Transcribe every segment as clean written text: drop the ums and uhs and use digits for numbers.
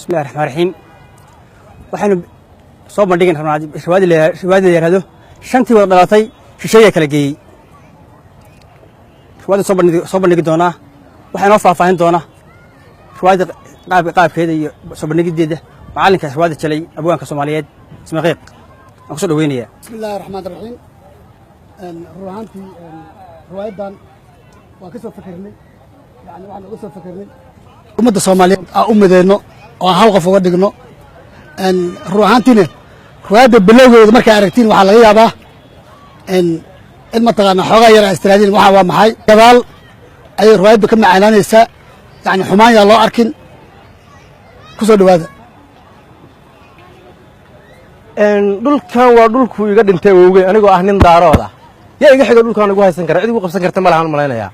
Bismillahi raxmaan raxiim. Waxaynu soo bandhigin rabnaa riwaayadii la yidhahdo "Shantii Wada Dhalatay Shisheeyaa Kala Geeyey". Riwaayadda soo bandhigi doonaa, waxaa inoo faahfaahin doona riwaayadda qaabkeeda iyo soo bandhigiddeeda macallinka riwaayadda jalay, abwaanka Soomaaliyeed Ismaqiiq. Waan kusoo dhaweynayaa. Bismi illaahi raxmaan raxiim. Run ahaantii riwaayaddan waan ka soo fakernay, yani waxaan uga soo fakernay ummadda Soomaaliyeed aan u mideyno oo aan hal qof uga dhigno. Run ahaantiina riwaayadda bilowgeeda markay aragtiin, waxaa laga yaabaa in mataqaana xoogaa yar aa istiraadiin, waxaa waa maxay. Gadaal ayay riwaayaddu ka macaanaanaysaa, yani xumaan yaa loo arkin. Ku soo dhawaada. Dhulkan waa dhulkuu iga dhintay awowgey. Anigoo ah nin Daarood ah, yaa iga xiga dhulkaan igu haysan kara? Cid igu qabsan karta ma lahaan malaynayaa.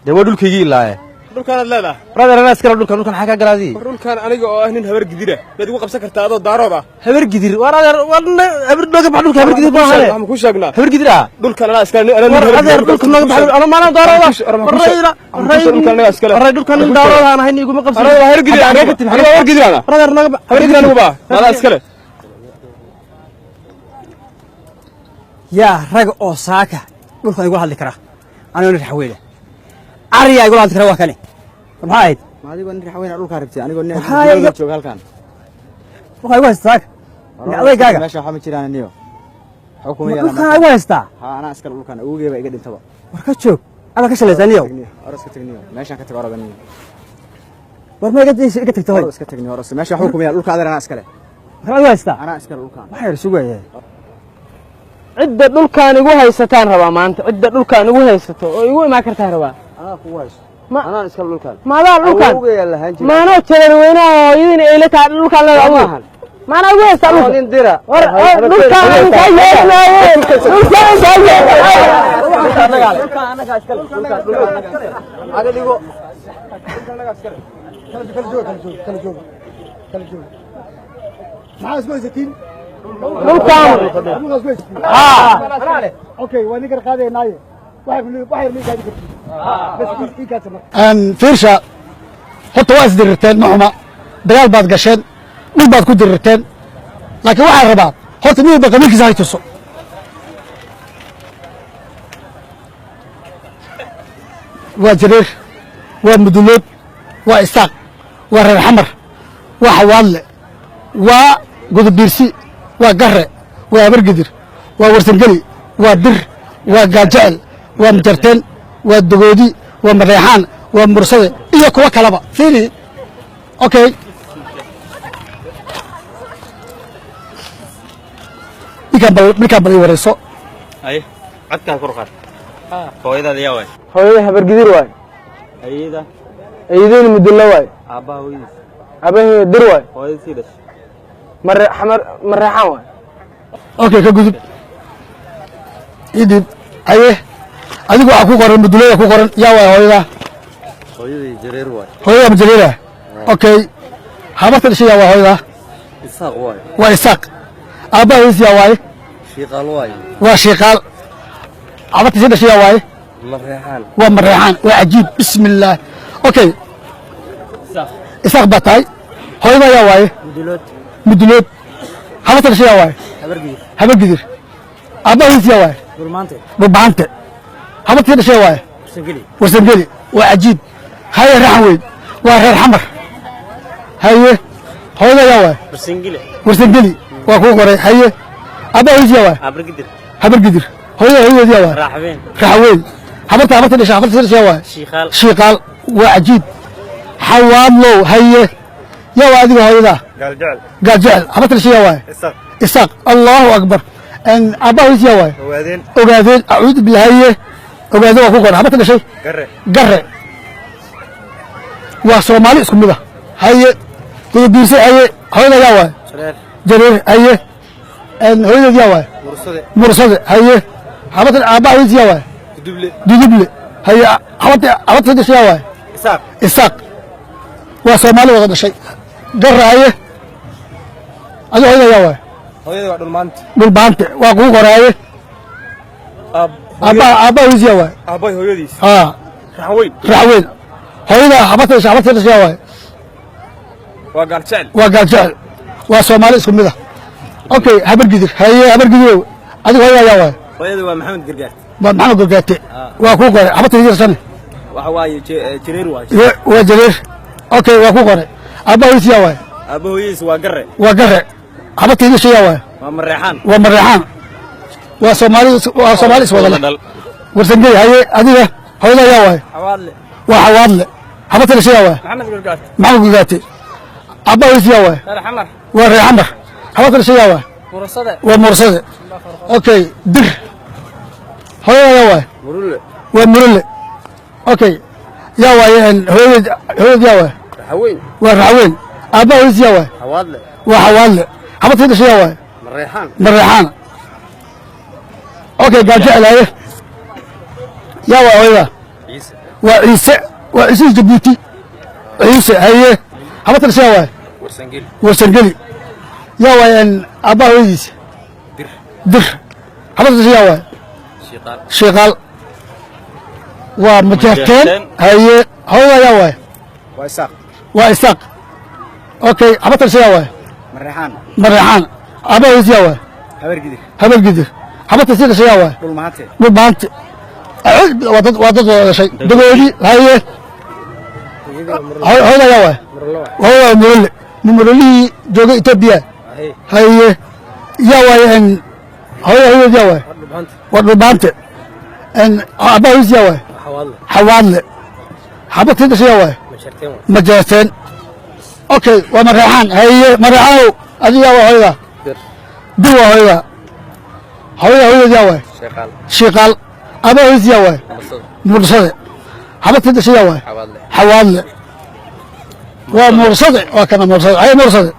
Dee waa dhulkaygii ilaaye. Dhulkaanaad leedahay? Brother, anaa iskale dhulkan. Dhulkan xaa kaa galaadii? War, dhulkan aniga oo ah nin Habar Gidira miyaad igu qabsan kartaa adoo Daarood ah? Habar Gidir? Waar adeer, war habar nooga bax dhulka. Habar Gidir maahane. Waxaan kuu sheegnaa. Habar Gidir ah. Dhulkan anaa iskale, anaa nin war Habar adeer, Gidir. Dhulka nooga bax. Ano maanaa Daarood ah? Dhulkan anagaa iskale. Waray, dhulkan nin Daarood aan ahayn iguma qabsan. Aniga waa Habar Gidir, aniga waa Habar Gidir ana. Brother, nooga bax. Habar Gidir anigu baa anaa iskale. Yaa rag oo saaka dhulkan igula hadli kara anigoo nin Raxweyne cariyaa igula hadli kara? Waa kani. War, maxaa ahayd? Ma adigoo nin Raxweyne dhulkaa rabtay? Anigoo nin jooga halkan. Dhulkaan igu haysta saaka nin adaygaaga. Meesha waxba ma jiraan niyo. Ma dhulkaan igu haystaa? Ha, anaa iskale dhulkan, awowgey baa iga dhintaba. War, ka joog, adaa ka shalaysaa niyow. Oro iska tagniyo, meeshaan ka tago, oroda niyo. War, ma iga tagto hoy? Oro iska tagniyo, oro meesha waxba kuma yaal dhulka. Adeer, anaa iskale. Maxaa igu haystaa? Anaa iskale dhulkan. Waxaa yar sugayaa. Cidda dhulkaan igu haysataan rabaa maanta, cidda dhulkaan igu haysato oo igu imaan kartaan rabaa. Anaa kugu haysto. Ma- Anaan iskale dhulkan. Maadaa dhulkaan? Awowgey aan lahaan jiray. Maanoo jarar weynaha hooyadina ayla tahay dhulkaan leeda Maahan. adugu maanaa igu haystaa dhulka? Nin dira. War dhulkaan aan kaa yeelinaaye, dhulkaan kaa yeelinaaye. Aga dhigo. Kala jooga, kala jooga, kala jooga, kala jooga. Maxaa isku haysatiin? Dhulkaan. Dhulkaa isku haysatiin? Okay, waa nin kar qaadaynaaye. Waxay ma gaadi kartiin bas ii kaasa marka. Fiirsha horta, waa isdirirteen, ma xuma. Dagaal baad gasheen, dhul baad ku dirirteen, laakiin waxaan rabaa horta nin walba qabiilkiisa hay tuso. Waa Jareer, waa Mudulood, waa Isaaq, waa Reer Xamar, waa Xawaadle, waa Gudubiirsi, waa Gare, waa Habargidir, waa Warsangeli, waa Dir, waa Gaajecel, waa Majarteen, waa Dogoodi, waa Mareexaan, waa Mursade iyo kuwo kaleba. Fiiri, okay, ninkaan bal ii wareyso. Ay, codkaa kor qaad. Hooyadaada yaa waay? Hooyada Habargidir waay. Ayada? Eedayna Mudullo waay. Aabbaha hooyadiis? Aabahayna Dir waay. Hooyada sii dhashay? Mare Xamar, Mareexaan waay. Okay, ka gudub idib. Haye, adigu waxaa ku qoran Mudulada ku qoran. Yaa waay hooyadaa? Hooyadii Jareer waay. Hooyadaa Majareera, okay. Habarta dhashay yaa waay hooyadaa? Isaaq waay. Waa Isaaq. Aabbaha hooyadiis yaa waaye? Shiiqaal waay. Waa Shiiqaal. Habarta sii dhashay yaa waaye? Mareexaan. Waa Mareexaan. Waa cajiib, bismi illaah. Okay, Isaaq baa tahay. Hooyadaa yaa waaye? Mudulood. Mudulood. Habarta dhashay yaa waaye? Habargidir. Habargidir. Aabbaha hooyadiis yaa waaye? Dhulmaante. Dhulbahante. Habarta sii dhashay yaa waaye? Warsangeli. Warsangeli. Waa cajiib. Haye, Raxan Weyn waa Reer Xamar. Haye, hooyada yaa waaye? Warsangile. Warsangeli waa kuu qoray. Haye, aabbaha hooyadiis yaa waaye? Habargidir. Habargidir. Hooyada hooyadeed yaa waaye? Raaxween. Raxweyn. Habarta sii dhashay yaa waaye? Shiiqaal. Shiiqaal. Waa cajiib. Xawaadlow, haye, yaa waa adiga hooyadaa? Gaaljecel. Gaajecel. Habarta dhashay yaa waaye? Isaaq. Isaaq. Allahu akbar. Aabbaha hooyadiis yaa waaye? Ogaadeen. Ogaadeen. Acuudu billah. Haye, ogaadeen waa ku qoran. Habarta dhashay? Garre. Garre. Waa Soomaali isku mid ah. Haye, Gudubiirse. Haye, hooyada yaa waaye? Jareer. Jareer. Haye, hooyadeed yaa waaye? Mursade. Mursade. Haye, habarta aabbaha hooyadiis yaa waaye? Duduble. Duduble. Haye, habarta dhashay yaa waaye? Isaaq. Isaaq. Waa Soomaali wada dhashay. Garre. Haye, adi hooyada yaa waaye? Hooyada waa Dhulmaanta. Dhulbaante waa kugu qoraaye. Aabbaha hooyadiis yaa waaye? Aabbahay hooyadiis? Haa. Raxweyn. Raxweyn. Hooyada habarta dhashay yaa waaye? Waa Gaaljecel. Waa Gaaljecel, waa Soomaali isku mid ah. Okay, Habargidir, haye. Habargidirow, adiga hooyada ayaa waaye? Hooyada waa Maxamed Gargaar. Waa Maxamed Gorgaate, waa kuu qoray. Habarta sane? Waxa waaye Jareer waaye. Waa Jareer. Okay, waa kuu qoray. Aabba hooyadiis yaa waaye? Aabba hooyadiis waa Garre. Waa Garre. Habarta idisha yaa waaye? Waa Mareexaan. Waa Mareexaan, waa Soomaali, waa Soomaali is wada leh. Warsangey, haye. Adiga hooyada ayaa waaye? Xawaadle. Waa Xawaadle. Habarta dhashay yaa waaye? Maxamed Gargaarte. Maxamed Gorgaate. Aabba hooyadiis yaa waaye? Reer Xamar. Waa Reer Xamar. Habarta dhashay yaa waaye? Murasade. Waa Mursade. Okay, Dir, hooyada yaa waaye? Murulle. Waa Murule. Okay, yaa waaye hooyadeed? Hooyadeed yaa waaye? Raxaweyn. Waa Raxweyn. Aabba hooyadiis yaa waaye? Xawaadle. Waa Xawaadle. Habartii dhashay yaa waaye? Mareexaan. Mareexaan. Okay, Gaajecel, haye. Yaa waa hooyada? Ciise. Waa Ciise, waa Ciise Jabuuti. Ciise, haye. Habarta dhashay yaa waaye? Warsangeli. Warsangeli. Yaa waaye aabbaha hooyadiisa? Dir. Dir. Habarta dhashay yaa waaye? Shiiqaal. Shiiqaal, waa Majeerteen. Haye, hooyada yaa waaye? Waa Isaaq. Waa Isaaq. Okay, habarta dhashay yaa waaye? Mareexaan. Mareexaan. Aabbaha hooyadiisa yaa waaye? Habargidir. Habargidir. Habarta sii dhashay yaa waaye? Dhulmahante. Dhulmaante. Waa dad wada dhashay. Dagoodi, haye. Hooyada yaa waaye? Hooyada waa Murole, murolihii joogay Etoobiya. Haye, yaa waaye hooyada hooyadeed yaa waaye? Waa Dhulmaante. Aabbaha hooyadiis yaa waaye? Xawaadle. Habartii dhashay yaa waaye? Majeerteen. Okay, waa Mareexaan. Haye, Mareexaanow, adiga yaa waa hooyada? Dir waa hooyada. Hooyada hooyadeed yaa waaye? Shiiqaal. Shiiqaal. Aabbaha hooyadiis yaa waaye? Mursade. Habartii dhashay yaa waaye? Xawaadle. Xawaadle, waa Mursade, waa kana Mursade. Haye, Mursade,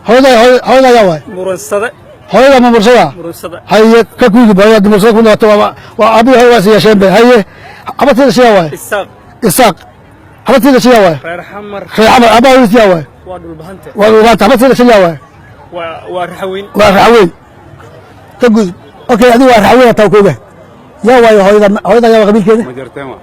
hooyada hooyada yaa waaye? Muransade. Hooyada ma Mursada? Muransade. Haye, ka gudub. Hooyada Mursada ku noqoto, waa aabihii hooyada waa is yeesheen be. Haye, habartii dhashay yaa waaye? Isaaq. Isaaq. Habartii dhashay yaa waaye? Reer Xamar. Reer Xamar. Aabbaha hooyadiis yaa waaye? Waa Dhulbahante. Waa Dhulbaanta. Habartii dhashay yaa waaye? Waa Raxaweyn. Waa Raxweyn. Ka gudub. Okay, adiga waa Raxweyn taa kooga. Yaa waaye hooyada? Hooyada yaa waa qabiilkeeda? Majarteen waa.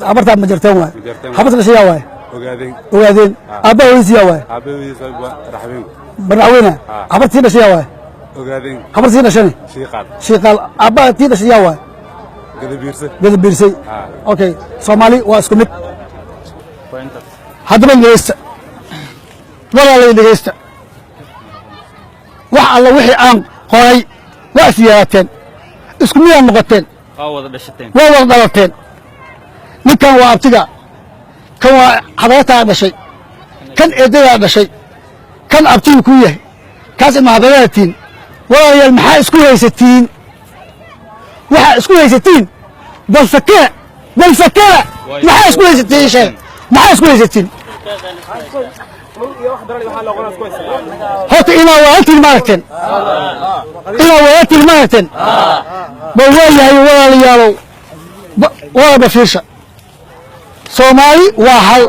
Habartaa Majarteen waaye. Majarteen. Habarta dhashay yaa waaye? Ogaadeen. Ogaadeen. Aabbaha hooyadiis yaa waaye? Aabbahiisa waa Raxweyn. Madaxweyne. Habartii dhashay yaa waaye? Ogaadeen. Habartii dhashani? Shiiqaal. Shiiqaal. Aabbaha tii dhashay yaa waaye? Gadabiirse. Gadabiirsay. Okay, Soomaali waa isku mid. Haddaba dhegeysta, walaalay, dhegeysta. Wax alla wixii aan qoray waa is yeelateen, isku midaad noqoteen. Waa wada dhashateen. Waa wada dhalateen. Ninkan waa abtiga, kan waa habeertaa dhashay, kan eedadaa dhashay, kan abtigu kuu yahay, kaas ilma habeeradaa. Walaalayaal, maxaa isku haysatiin? Waxaa isku haysatiin bal fakera, bal fakera. Maxaa isku haysatiin? Sheeg, maxaa isku haysatiin? Horta inaa walaaltiin ma aragteen? Inaa walaaltiin ma aragteen? Bal waa yahay, walaalayaalow, walaalba fiirsha. Soomaali waa hal,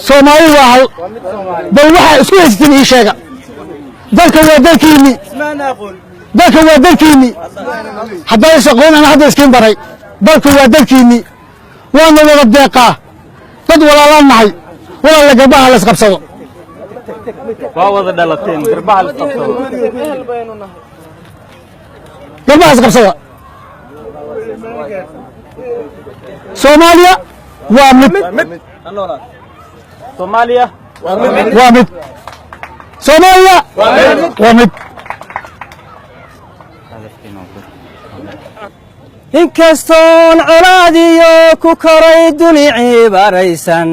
Soomaali waa hal. Bal waxaa isku haysatiin ii sheega. Dalka waa dalkiinni, dalka waa dalkiinni. Haddaa is aqoon, ana hadda iskiin baray. Dalka waa dalkiinni, waana wada deeqaa, dad walaalaan nahay. Walaala, garbaha la isqabsado. Waa wada dhalateen, garbaha la isqabsado. Garbaha isqabsada. Soomaaliya waa mid. Soomaaliya waa mid. Soomaaliya waa mid. Inkastoon colaadiyo ku koray duni ciibaraysan,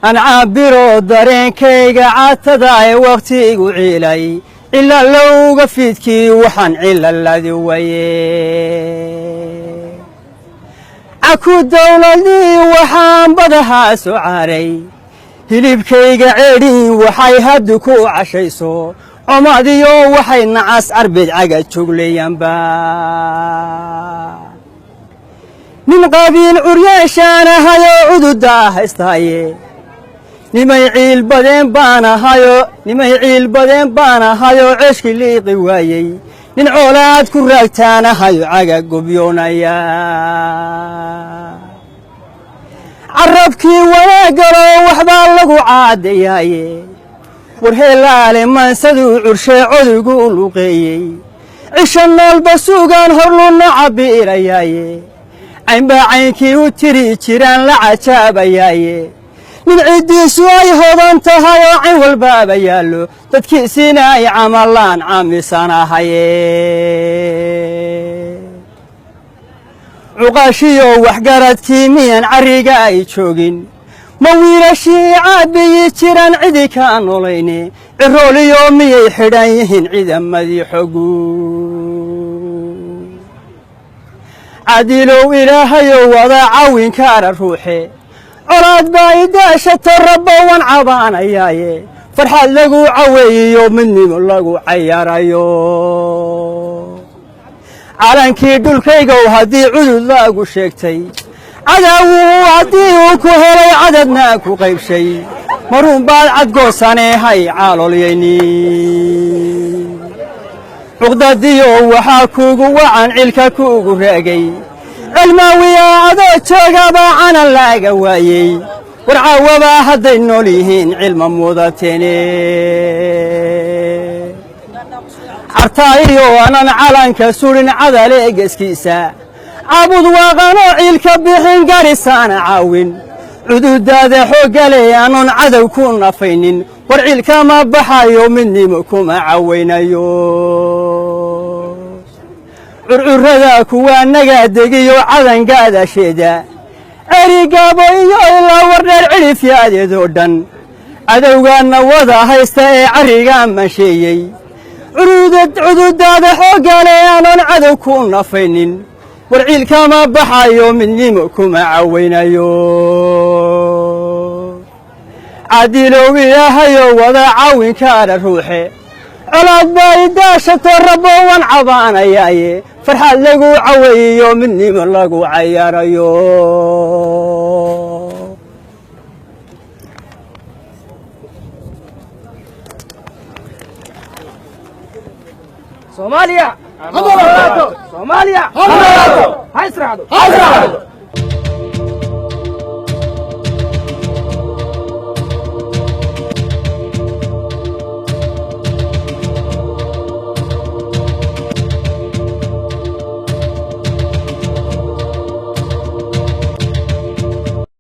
aan cabbiro dareenkayga catada ee wakhtiigu ciilay cilalowga fiidkii waxaan cilaladi waye. Caku dawladii waxaan badahaa soo caaray, hilibkayga ceedhin waxay haddu ku cashayso, comadiyo waxay nacas arbeed caga joogleeyaanba. Nin qabiil curyeeshaan ahayoo cududaa haystaaye, nimay ciil badeen baan ahayo, nimay ciil badeen baan ahayoo ceeshkii liiqi waayey. Nin coolaad ku raagtaan ahayo caga gobyoonaya. Carabkii wanaagalo waxbaa lagu caadayaaye. Warheelaale maansaduu curshee codaygu u luqeeyey. Cisha noolba suugaan horluna cabbiirayaaye. Caynbaa caynkii u tiri jiraan la cajaabayaaye. Nin ciddiisu ay hodan tahay oo cayn walbaaba yaallo, dadkiisiina ay camalaan caamisanahaye. Cuqaashiyo waxgaradkii miyaan carriga ay joogin? Ma wiilashii caabbiyi jiraan cidi kaa nolayne? Cirooliyo miyay xidhan yihiin ciidamadii xogu? Cadilow Ilaahayow wadaa caawinkaara ruuxe. Colaad baa idaashato, rabbo wan cabaanayaaye. Farxad lagu caweeyiyo midnimo lagu cayaarayo. Calankii dhulkaygow haddii cudud laagu sheegtay, cadaawuu haddii uu ku helay, cadadna ku qaybshay, maruun baad cadgoosaneehay caalolyayni. Cuqdadiyo waxaa kuugu wacan cilka kuugu raagay. Cilmaawiya adoo joogabaa canan laaga waayey. Warcaawabaa hadday nool yihiin cilma mudateene. Cartaayiyo anan calanka surin cadale geskiisa. Caabud waaqanoo ciilka bixin garisaana caawin. Cududaada xooggale aanon cadow ku nafaynin. War ciilkama baxayo, midnimo kuma cawaynayo. Curcurada kuwaa nagaa degiyo cadangaadasheeda. Cerigaabo iyo ilaa Wardheer cidhifyaadeedoo dhan, cadowgaana wada haysta ee carriga mansheeyey. Cududaada xooggale aanon cadow ku nafaynin. War ciilkama baxayo, midnimo kuma cawaynayo. Cadilow Ilaahayo wada caawinkaara ruuxe. Colaad baa idaashato, rabbo wan cabaanayaaye. Farxad lagu caweeyiyo midnimo lagu cayaarayo. Soomaaliya ha noolaato! Soomaaliya ha noolaato! Ha israacdo! Ha israacdo!